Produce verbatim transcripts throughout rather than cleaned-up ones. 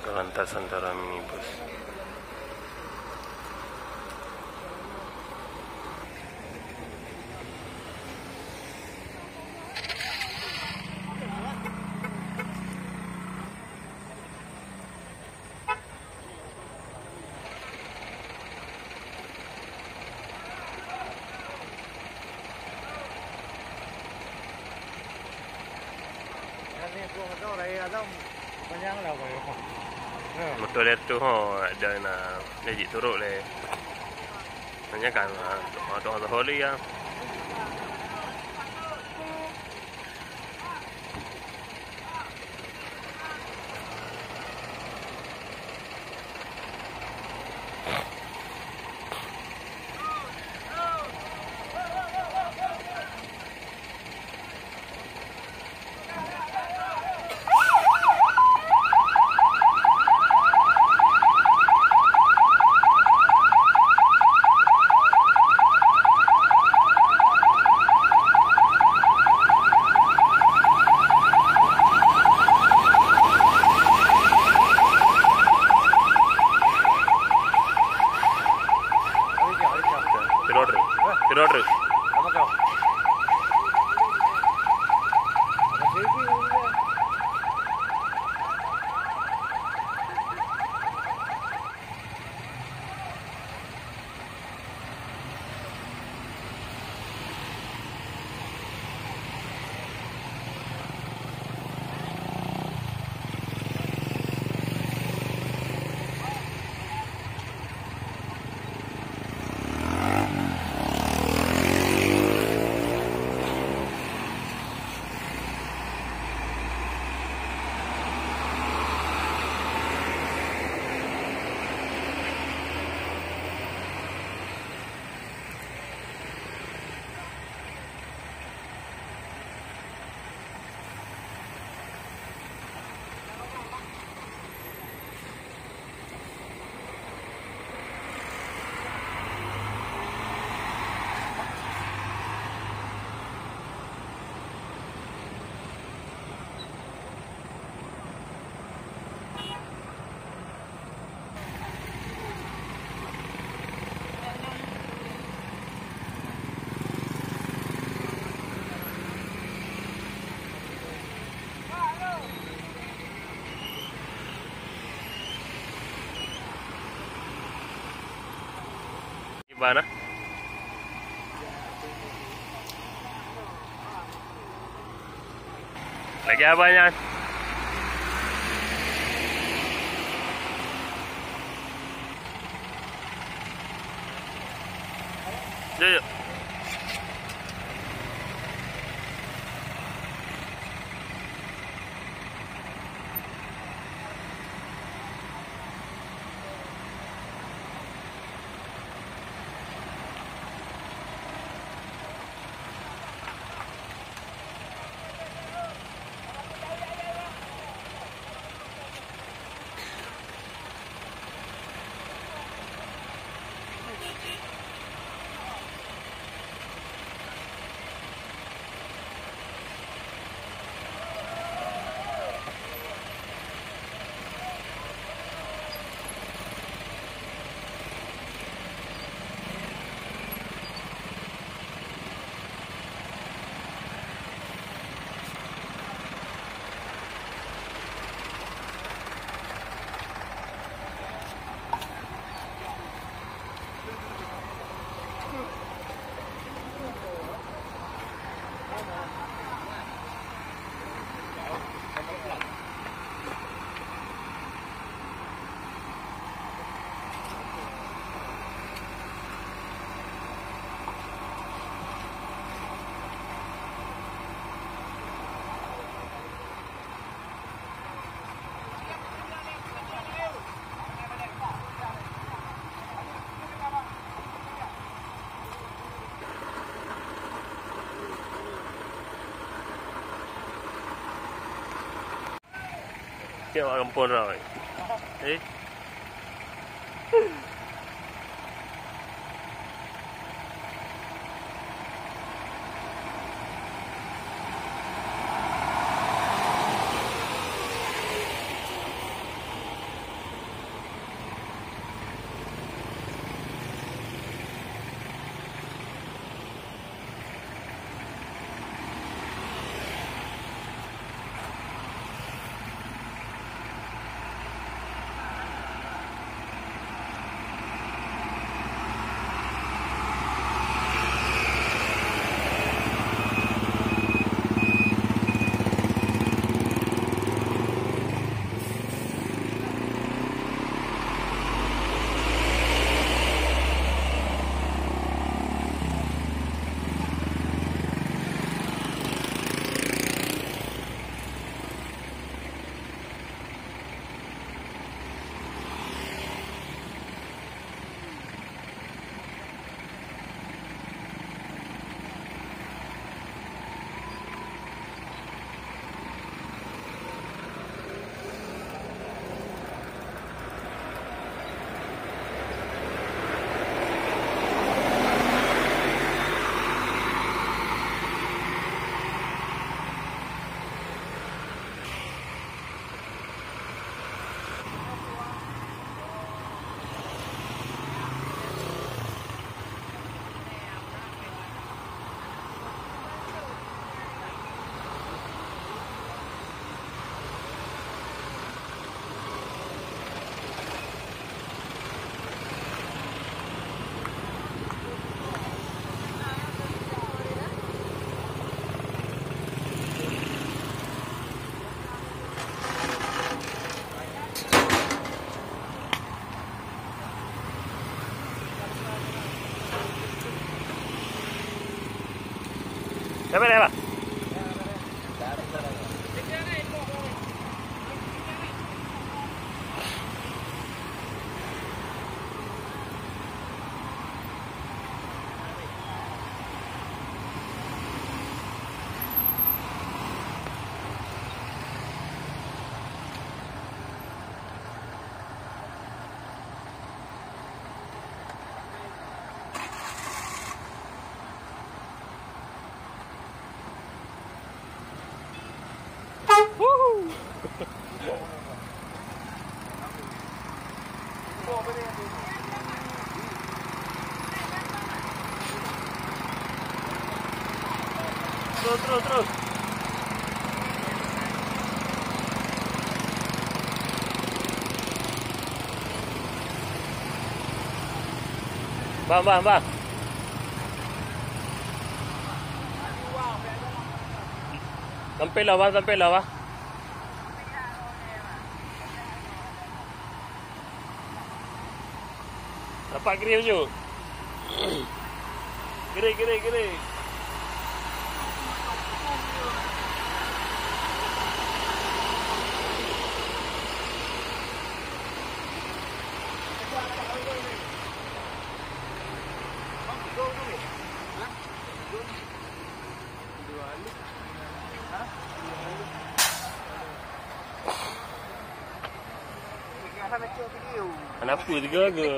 Lantas antara minibus. Beutôi lé tu ho, ada na, na jik turok lé. Nyan kan, ha, tu, tu, tu, tu, tu, ya. Tidur dulu. Tidur dulu. Gimana? Lagi apa nyan? Yuk, yuk. Cek awak gampông rot. Eh? Apa dah, Bang? Terus, terus, terus. Bang, bang, bang. Sampai lah, bang, sampai lah, bang. Dapat kiri baju. Kiri, kiri, kiri. Kenapa tiga ke?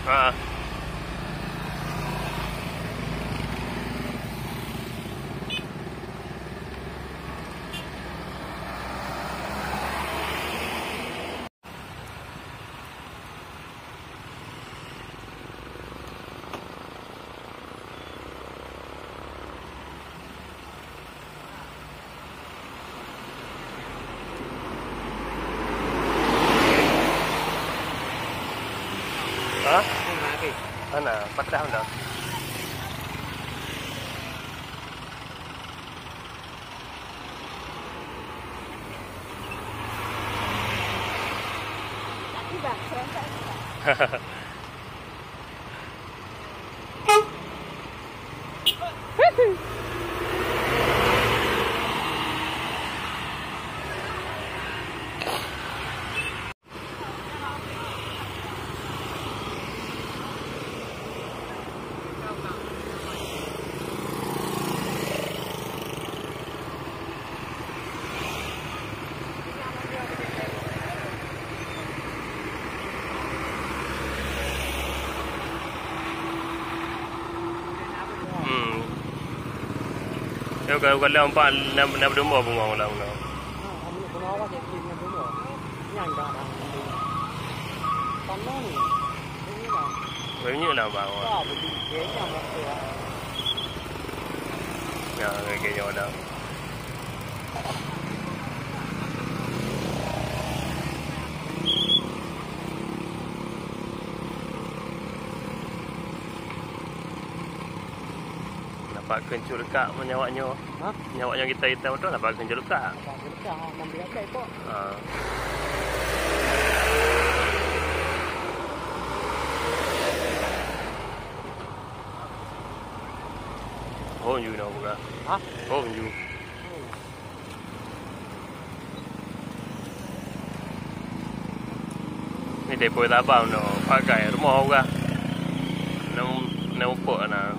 Ha. Ha? Mana? Patah mana? Hmm. Yo, kalau, kalau empat, enam, enam puluh lima bunga ulang-ulang. Banyak lah, bang. Ya, kayak gini orang. Nampak kencur dekat menyawak nyoe. Ha? Nyawa nyang kita-kita betul lah, pakai jelukak. Pakai jelukak, ha, enam belas ekor. Ha. Home you know, bukan? Ha? Home you. Ni depo Sabang tu, pakai rumah orang. Nak, nak upok na.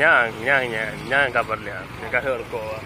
Nyang, nyang, nyang, nyang ka peureulèe. Nyang ka heuet rukok.